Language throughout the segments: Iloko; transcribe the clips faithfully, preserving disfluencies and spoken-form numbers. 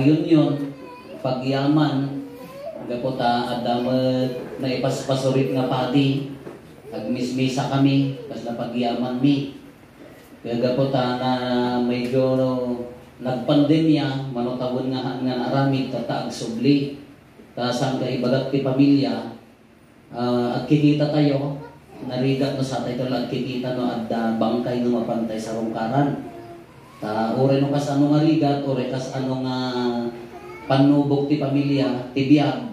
Union, pagyaman, gapu ta adda met naipaspasurit nga padi, agmismisa kami, kasla pagyamanmi. Kaya gapu ta na medyo nagpandemya, mano tawen nga haan nga naaramid, ta, ta agsubli. Ta saan nga ibagak ti pamilya, ah, agkikita tayo, narigat no sa tayo agkikita no adda bangkay no mapantay sarungkaran. Ta uray no kas ano nga rigat, uray kas ano nga pannubok ti pamilya, ti biag,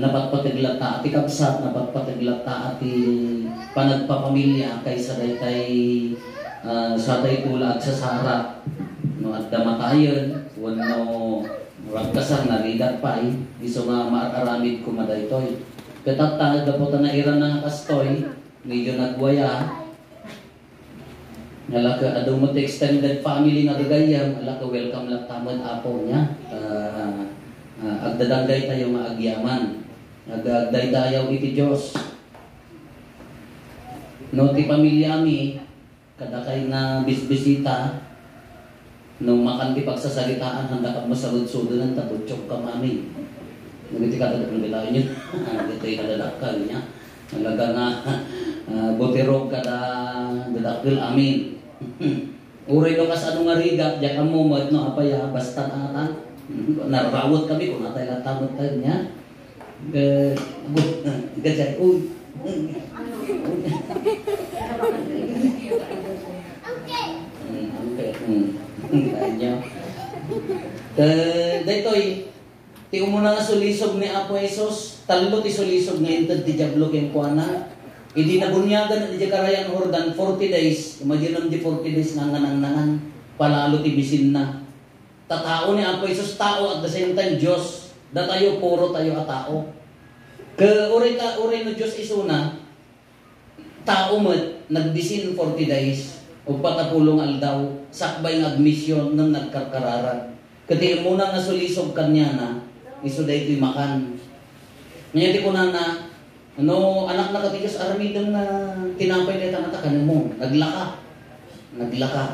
napatpateg latta ti kabsat, napatpateg latta ti panagpapamilya kaysa daytay, ah, sa tayo la agsasara. No adda matayen, wenno Ragkasan, narigat pay, isu nga maar-aramid koma daytoy. Ket tatta, gapu ta nairanna nga kastoy, medyo nagwaya. Nga la ket adu met ti extended family nga gagayyem, ala ket welcome latta met, Apo, nia. Ah, ah, agdadanggay tayo nga agyaman. Ag-, agdaydayaw iti Dios. No ti pamiliami, kadakay nga bisbisita, no makan ti pagsasaritaan, haanda ka masarudsudonan ta butsokkam amin. Dagiti kadadakkel, bilaenyo. Dagiti kadadakkel, nia. Talaga nga, ah, butirok kada dadakkel amin. Uray no kas ano nga rigat, diak ammo met no apay a, basta atan. Nararawet kami, kunatay latta met tayo, nia. Ga-, ga-, gajay, uy. Mm, okay. Mm. Kanya. Eh, daytoy, ti umuna nga sulisog ni Apo Jesus, tallo ti sulisog nga inted ti Diablo kenkuana. Idi nabuniagan idiay Karayan Jordan, forty days, imagine di forty days nga nangnangan, palalo ti bisinna. Ta tao ni Apo Jesus, tao at the same time Dios. Datayo, puro tayo a tao. Ke uray ta, uray no Dios isuna, tao met, nagbisin forty days, uppat a pulo nga aldaw, sakbay nga agmision, ngem nagkarkararag. Ket ti immuna nga sulisog kaniana, isu daytoy makan. Nia ti kunana, "No anaknak ti Dios, aramidem nga tinapay dayta nga ta kanenmo." Naglaka. Naglaka.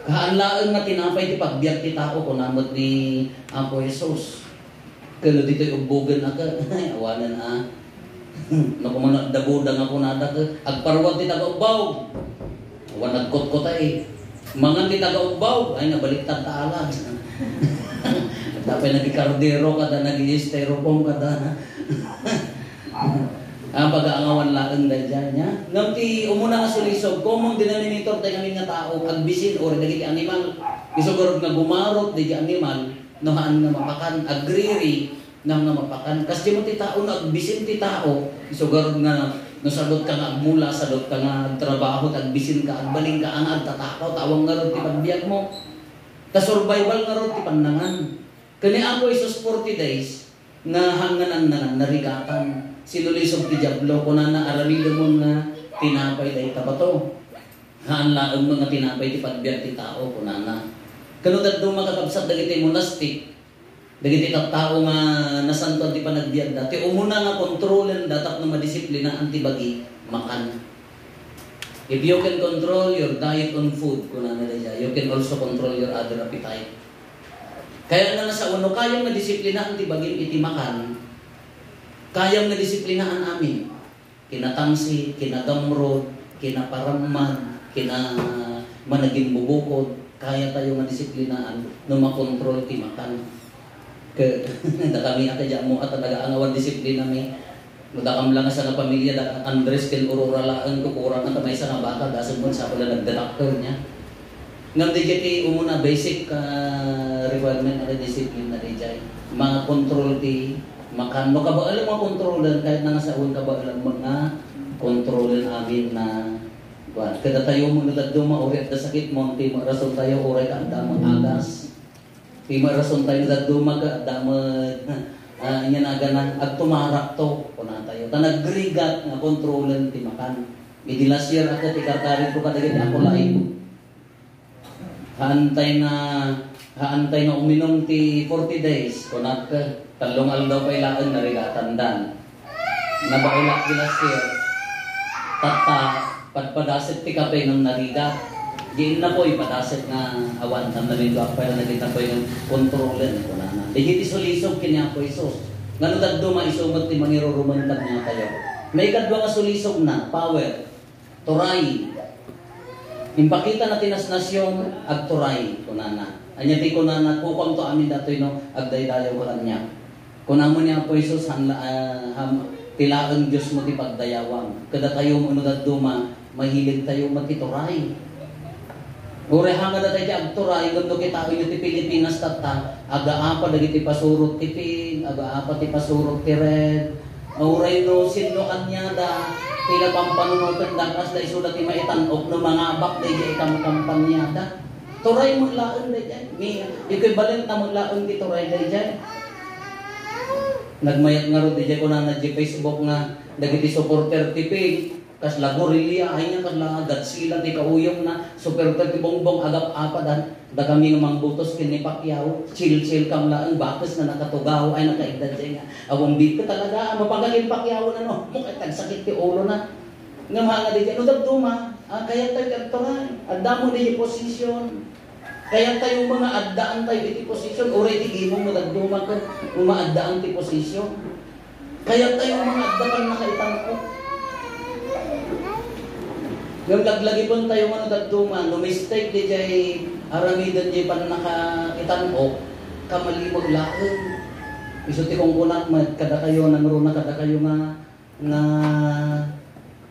Haan laeng nga tinapay ti pagbiag ti tao, kuna met ni Apo Jesus. Ket no ditoy ubbogen a ket, ay, awanen a. No koma adda budang a kunada ket, agparuag ti taga-ubbaw. Awan nagkutkot ay. Mangan ti taga-ubbaw, ay, nabaliktad ta alag. Tapay naging kardero kada, naging styrofoam kada. Ah, pagaangawan laeng daydiay, nia. Ngem ti umuna nga sulisog, common denominator tayo amin nga tao, agbisin, uray dagiti animal. Isu garud nga gumarot dagiti animal, no haan nga mapakan, agriri, nga, nga mapakan. Kas di mo ti tao, no agbisin ti tao, isu garud nga, no sadot ka nga agmula, sadot ka nga agtrabaho, agbisin ka, agbalin ka, nga agtatakaw, ta awan ngarud ti pagbiag mo. Ta survival ngarud ti pannangan. Ken ni Apo Jesus forty days, nga haan nga nangnangan, narigatan. Sinulisog ti Diablo, kunana, "Aramidem nga tinapay dayta bato. Haan laeng nga tinapay ti pagbiag ti tao," kunana. Kano dadduma, kakabsat, dagiti monastic, dagiti tattao nga nasantoan ti panagbiagda, ti umuna nga kontrolenda tapno madisiplinaan ti bagi, makan. If you can control your diet on food, kunana daydiay, you can also control your other appetite. Kayatna nga sao, no kayam nga disiplinaan ti bagim iti makan, kayam nga disiplinaan amin. Kinatangsit, kinagamrod, kinaparammag, kina-, managimbubukod, kaya tayo nga disiplinaan no makontrol ti makan. Ke-, dakami a kadi ammo a talaga nga awan disiplinami. No dakam lang a sangapamilya, da Andres ken Aurora laeng, kukurangan ta maysa nga baka, gasem mo, sapul a nagdadakkel, nia. Ngem daydiay ti umuna basic, ah, requirement a disiplina daydiay. Makontrol ti makan. No kabaelem nga kontrolen, kayatna nga saoen, kabaelem nga kontrolen amin na kuan. Kadatayo met no dadduma, uray adda sakit mo, ti rason tayo, uray ka adda met agas. Ti rason tayo dadduma ket adda met, ah, ania nagana, agtumarakto, kunatayo. Ta nagrigat nga kontrolen ti makan. Idi last year a ket ikarkaritko kadagiti a kulay. Haantay nga, haantay nga uminum ti forty days, kunak, tallo nga aldaw pay laeng narigatandan. Nabaelak ti last year. Tatta, padpadasek ti kape ngem narigat. Diin napoy padasek nga awan, tamnamin ko, apay na naging napoy nga kontrolen, kunana. Dagiti sulisog ken ni Apo Jesus. Ngano dadduma isu met ti mangirurumen kaniatayo. Maikadua nga sulisogna, power. Turay. Impakita na ti nasnasion, agturay, kunana. Ania ti kunana, kukuamto amin datoy no agdaydayaw ka kaniak. Kunana ni Apo Jesus, han-, ah, ham-, ti laeng Diosmo ti pagdayawam. Kadatayo no dadduma, mahiligtayo met ti turay. Uray hanga datayo ti agturay, ngem no kitaenyo ti Pilipinas tatta, agaapa dagiti pasurot ti pink, agaapa ti pasurot ti red. Uray no sinno kaniada, ti napampanunoten da, kasla isuda ti maitan-ok no mangabak daydiay kamkampaniada. Turay met laeng daydiay. Ni, equivalent na met laeng ti turay daydiay. Nagmayat ngarud daydiay kunana di Facebook nga dagiti supporter ti pink, kasla gorilla, ay niya, kasla Godzilla ti kauyongna, supporter ti bongbong, agap-apadan, dakami nga mangbutos ken ni Pacquiao, chill-chill kam laeng, bakes nga nakatugaw, ay nakaigdad daydiay nga. Awan bit ka talaga, mapanggaling Pacquiao na no, mukha tagsakit ti ulo na. Nga mga daydiay, no dadduma, ah, kayat tayo ti agturay, adda mo di position. Kayat tayo mga addaan tayo iti position, uray ti gimong no dadduma ken umaaddaan ti position. Kayat tayo mga adda pannakaitan-ok. Ngem laglagipen tayo nga no dadduma, no mistake daydiay aramiden diay pannakaitan-ok, kamalimeg laeng. Isu ti kunkunak met kadakayo, nangruna kadakayo nga, nga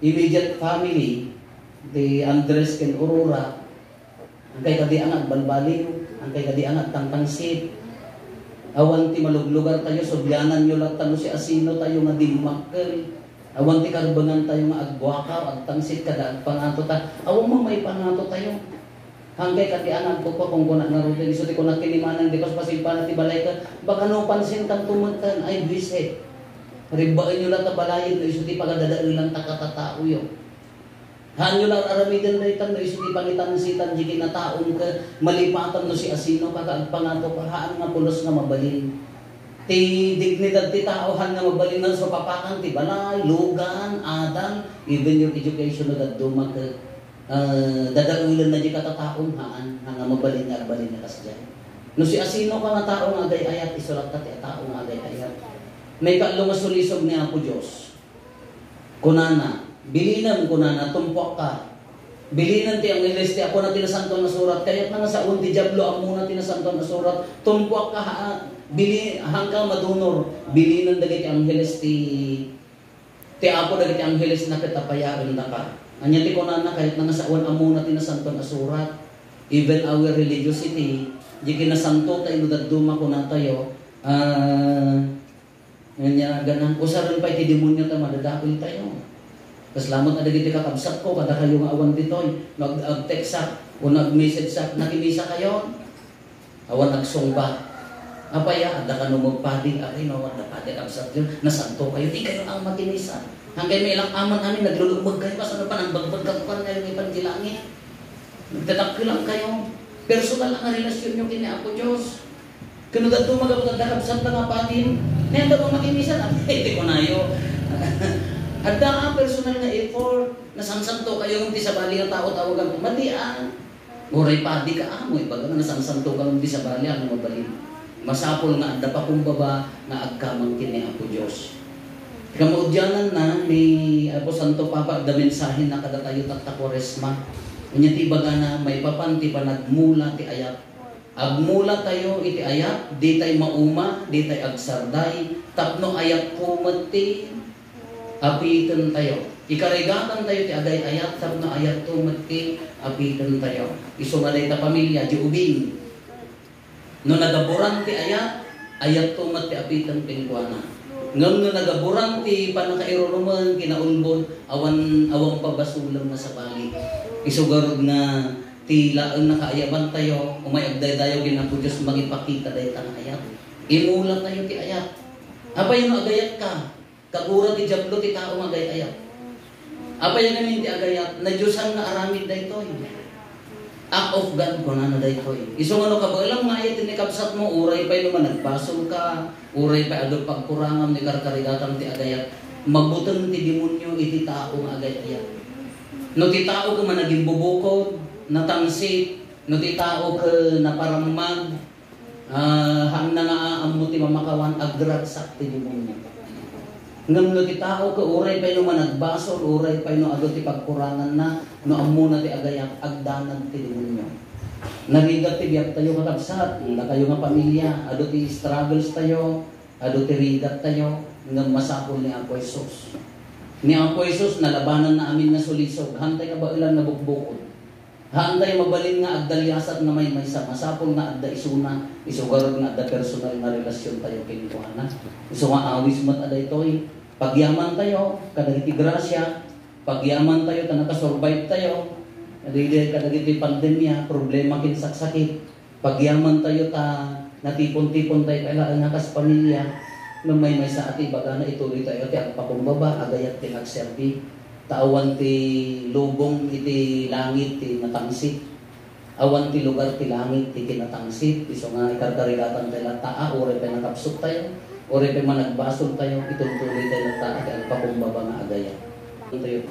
immediate family, ti Andres ken Aurora, Angkay kadi nga agbalbaliw, angkay kadi nga agtangtangsit. Awan ti maluglugar tayo, sublianan yo latta no siasino tayo nga dimmakkel. Awan ti karbengan tayo nga agbuakaw, agtangsit, kada agpangato ta. Awan mo maipangato tayo. Angkay kadi nga agpukpok, kung kuna nga ruten, isu ti kunak ken ni Manang Dikos, pasigpana ti balay ka, baka no pansin kan tumeten, ay buisit. Ribbaen yo latta balayen, no isu ti pagadadaelan ta katatao yo. Haanyo la ar-aramiden daytan no isu ti pangitangsitan di kinataom ket malipatan no siasino ka, agpangato ka, haan nga pulos nga mabalin. Ti dignidad ti tao, haan nga mabalin nga supapakan ti balay, lugan, adal, even your education no dadduma ket, ah, dadaelan na di katataom, haan, haan nga mabalin nga agbalin nga kasdiay. No siasino ka nga tao nga agay-ayat, isu latta ti tao nga agay-ayat. Maikaallo nga sulisog ni Apo Dios. Kunana, "Bilinen," kunana, "tumpuakka. Bilinen ti angheles ti Apo na ti Nasantoan a Surat." Kayatna nga saon ti Diablo, ammona ti Nasantoan a Surat. "Tumpuakka, ha, bili-, haanka madunor." Bilinen dagiti angheles ti, ti Apo dagiti angheles na ket apayaendaka. Ania ti kunana, kayatna nga saon, ammona ti Nasantoan a Surat. Even our religiosity, di kinasanto tayo no dadduma kunatayo, ah, Ania, ganang usaren pay ti demonio ta madadakel tayo. Kasla met a dagiti kakabsatko, kadakayo nga awan ditoy, no ag-, ag-text sak, wenno ag-message sak, "Nakimisa kayo?" Awan agsungbat. "Apay a, adda kano met padi?" "Apay no, adda padi, kabsatyo. Nasanto kayo, di kayo ang makimisa." Hangkay may ilang aman amin, naglulumeg kayo, kasano pa nang bagbag kakuan kayo, may pandilangi. Nagdadakkelan kayo. Personal ang relasyon nyo kini Apo Dios. Kano dadduma gapu ta adda kabsat nga padi, "Nia, adda mo makimisan?" Ay, ti kunayo. Adda a personal nga effort. Nasansanto kayo ngem ti sabali nga tao tawagan ko. Madi a. Uray padi ka, amo, ibaga nga nasansanto ka ngem ti sabali, ano mabalin? Masapul nga adda pakumbaba nga agkamang ken ni Apo Dios. Kamaudiananna ni Apo Santo Papa, adda mensahenna kadatayo tatta Kuaresma. Ania ti ibagana, maipapan ti panagmula ti ayat. Agmula tayo iti ayat, ditay mauma, ditay agsarday, tapno ayatko met ti apiten tayo. Ikarigatan tayo ti agay-ayat, tapno ayatto met ti apiten tayo. Isu nga dayta pamilya, di ubing. No nagaburan ti ayat, ayatto met ti apiten kenkuana. Ngem no nagaburan ti pannakairurumen, kinaulbod, awan, awan pabasolem nga sabali. Isu garud nga ti laeng nakaayaban tayo, umay agdaydayaw ken Apo Dios mangipakita dayta nga ayat. Imula tayo ti ayat. Apay no agayat ka? Kagura ti Diablo ti tao nga agay-ayat. Apay ngamin ti agayat? Nadiosan nga aramid daytoy. Act of God, kunana daytoy. Isu nga no kabaelam nga ayat ti kabsatmo, uray pay no managbasolka, uray pay adu pagkurangam ni karkarigatam ti agayat, mabuteng ti demonio iti tao nga agay-ayat. No ti tao ket managimbubukod, Natangsit, no ti tao ket naparammag, ah, haanna nga aammo ti mamakawan, agragsak ti demonio. Ngem no ti tao ket uray pay no managbasol, uray pay no adu ti pagkuranganna, no ammona ti agayat, agdanag ti demonio. Narigat ti biagtayo, kakabsat, dakayo nga pamilya, adu ti struggles tayo, adu ti rigat tayo, ngem masapul ni Apo Jesus. Ni Apo Jesus, nalabananna amin nga sulisog, haantay kabaelan nga bukbukod. Haantay mabalin nga agdaliasat nga maymaysa, masapul nga adda isuna, isu garud nga adda personal nga relasyon tayo kenkuana. Isu nga awis met a daytoy, pagyaman tayo kadagiti grasia, pagyaman tayo ta nakasurvive tayo, daydi kadagiti pandemia, problema ken saksakit, pagyaman tayo ta natipon-tipon tayo kailangan nga kas pamilya, no maymaysa a ti ibagana, ituloy tayo ti agpakumbaba, agayat ti agserbi. Ta awan ti lubong iti langit ti natangsit. Awan ti lugar ti langit ti kinatangsit. Isu nga ikarkarigatan tayo latta, a, uray pay nakabsut tayo, uray pay managbasol tayo, itultuloy tayo latta, ti agpakumbaba nga agayat. Tayo.